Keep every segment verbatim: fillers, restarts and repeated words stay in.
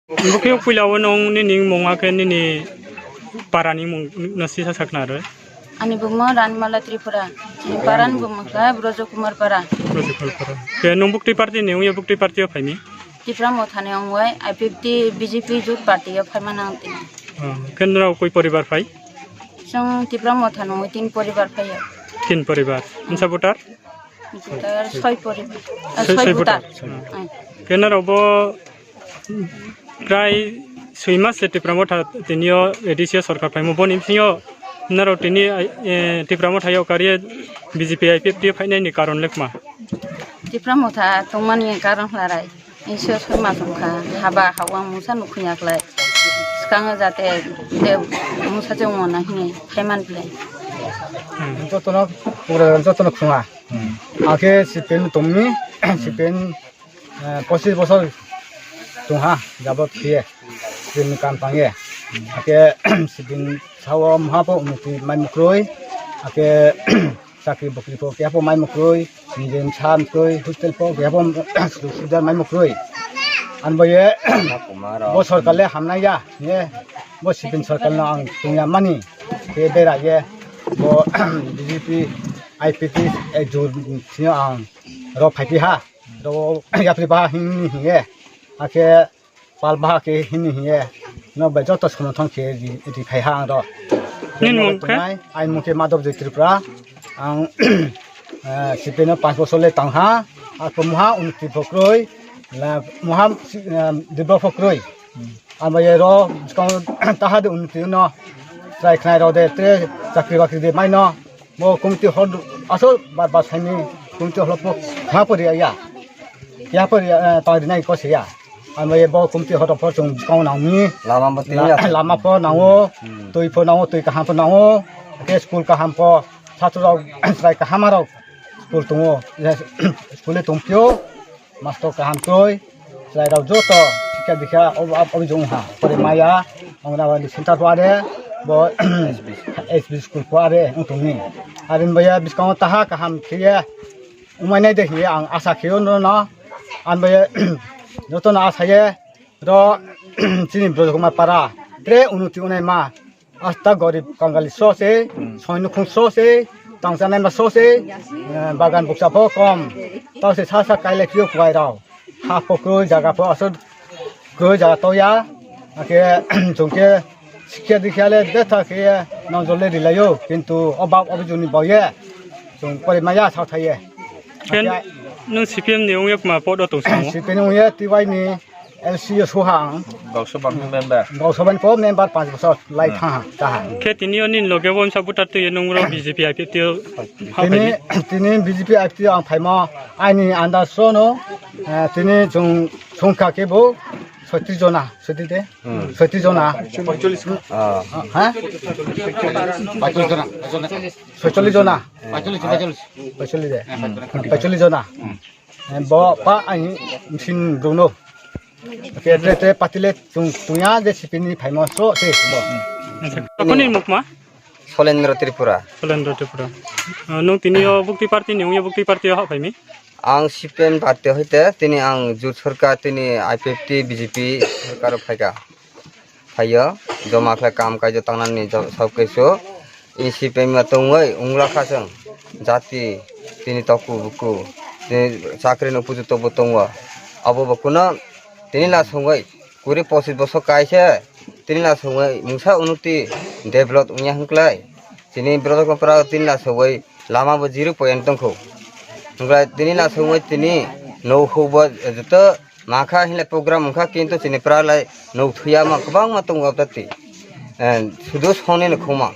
Bukiyok puila o nong nini mung akhe nini para ni mung no sisa sakna re. Ani bumung Ranimala Tripura. Ani para ni bumung kha Brojo Kumar Para. Brojo Kumar Para. Ke nung bukti party ni ungya bukti party o phaini? Tipra Motha ni ungwai I P F T B J P Youth Party o phaima nang tini. Ah, ke nrao koi poribar phai? Chwng Tipra Motha ni ungwi tin poribar phai o. Tin poribar. Nsa voter? Voter soi poribar. Ah, soi, soi voter. Voter. Ah. Ai. Ke nrao bo Prai soi mas se Tipra Motha tini o A D C o sorkar phaimo, boni bisingo norok tini, eh, Tipra Motha yo kariye B J P I P F T phainai ni karon lekma? Tipra Motha tongmani karon hwlarai. Iso soi mas wngkha, haba hawang mungsa nukhuya khlai. Swkango jate de mungsa chwngmona hini phaiman khlai. Hmm. Jotono, pura jotono khunga. Hmm. Akhe C P M tongmi, C P M eh, pochis bosor tongha jabot khiye, sibini kam tangye. Ake sibin sao mha po unuti mai mukroi, ake chakri bokri po kya po mai mukroi, nijeni sa mukroi, hostel po kya po sudar mai mukroi. Anboye bo sorkar le hamnai ya, ye bo sibin sorkar no ang tungya mani, ke bera ye bo B J P, I P T, eh, jur sino ang ro phaipi ha. Ro yapri baha hini hiye. Ake pal baha ke hini hiye. No bai joto somothon ke ri, ri khai ha ang ro. Nini mung khe? Ai mung khe Madhav Joy Tripura. Ang, eh, C P M no panch bosor le tang ha. Ako muha unti phokroi. La muha, eh, dibro phokroi. Amo ye ro skang taha de unti no. Trai khnai ro de tre chakri bakri de mai no. Bo committee hall asol bar bar saini committee hall po ha pori ya. Ya pori ya, eh, ta rinai ko se ya. Ano ye bo committee hall po chung kong nang ni. Lama bo tini ya. Lama po nango, hmm, twi po nango, twi kaham po nango. Ke school kaham po, chhatro rok, chwrai kaham rok school tongo. School e tongpio. Master kaham twi, chwrai rok joto sikha dikha ob-, ob-, obi jong ha. Pore maya, Anganwadi center po are, bo S B school po are, wng tongni. Arin baya biskango taha kaham khiye, umai nai de hiye ang asa khiyo no no. An baya joto no asa ye, ro chini Brojo Kumar Para, tre unuti unai ma. Asta gorib kangali so se, hmm, soi nukhung so se, tangsa naima so se, eh, bagan buksa pho kom. Tao se sa sa kailai phio kuai rao. Ha pho kroi jaga pho asot kroi jaga to ya. Ake jongke sikya dikya le betha ke nonjol le rilayo. Kintu obab obijuni boye. Jong pore maya sao thaye. Ken ake nung C P M ni ungye ma podo tong sango? C P M ni ungye T Y ni L C o suha ang. Gausabha ni member. Gausabha ni po member panch bosor lai thang ha, taha. Khe tini o nini loge bo msa buta twi nung ro B J P I P T o ha tini, phai di. Tini B J P I P T o ang phaimo aini andar so no, eh, tini chung, chungkha khe bo soitris jona, soitris de? Hmm. Soitris jona. Ah. Ha? Soitris jona. Soitris jona. Paichollis, paichollis. Paichollis de? Hmm. Paichollis jona. Hmm. Eh, bo pa ai machine bruno. Te, te, te, patile tung, tungya je sipini phaimo so, te, bo. Acha, apuni mukma? Solendra Tripura. Solendra Tripura. Ah, nung tini o bukti party ni, ungya bukti party o hak phaimi? Ang C P M party hoite, tini ang jut sorkar, tini I P F T, B J P sorkar o phaika. Phaio, joma khlai kam kaijo tangnani jo-, sob kisu. I C P M o tongwi wngla kha chwng. Jati, tini toku buku, tini chakri no puju tobo tongo. Abo bo kuno tini la songwi kuri pochis bosor kaise, tini la songwi mungsa unuti develop wngya hwnklai. Tini borok no pra tini la songwi lama bo zero point tongkho. Hwnklai tini la songwi tini no hubo joto Makha hinle program wngkha, kintu chini pra lai nuk thuya ma kwbangma tongo abdati. Eh, sudu songni ni khuma.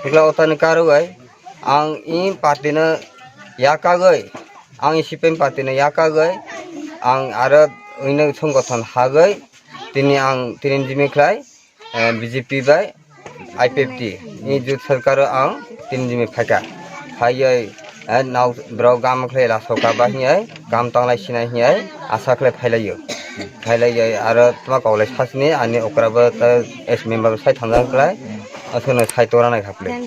Hwnkhe otani karwi ang i party no yakagwi, ang i C P M party no yakagwi, ang aro ino songgothon hagwi, tini ang tini jimi khlai, eh, B J P bai I P F T ni jut sarkar o ang tin jimi phaikha. Phaiwi, eh, nao borok gam khlai lasoka ba hinwi, kam tanglai sinai hinwi asa khlai phailaio. Phailaio aro tma koklai sasini ani okra bo ta ex member sai thangjak khlai, aswkno sai tora nai kha khlai.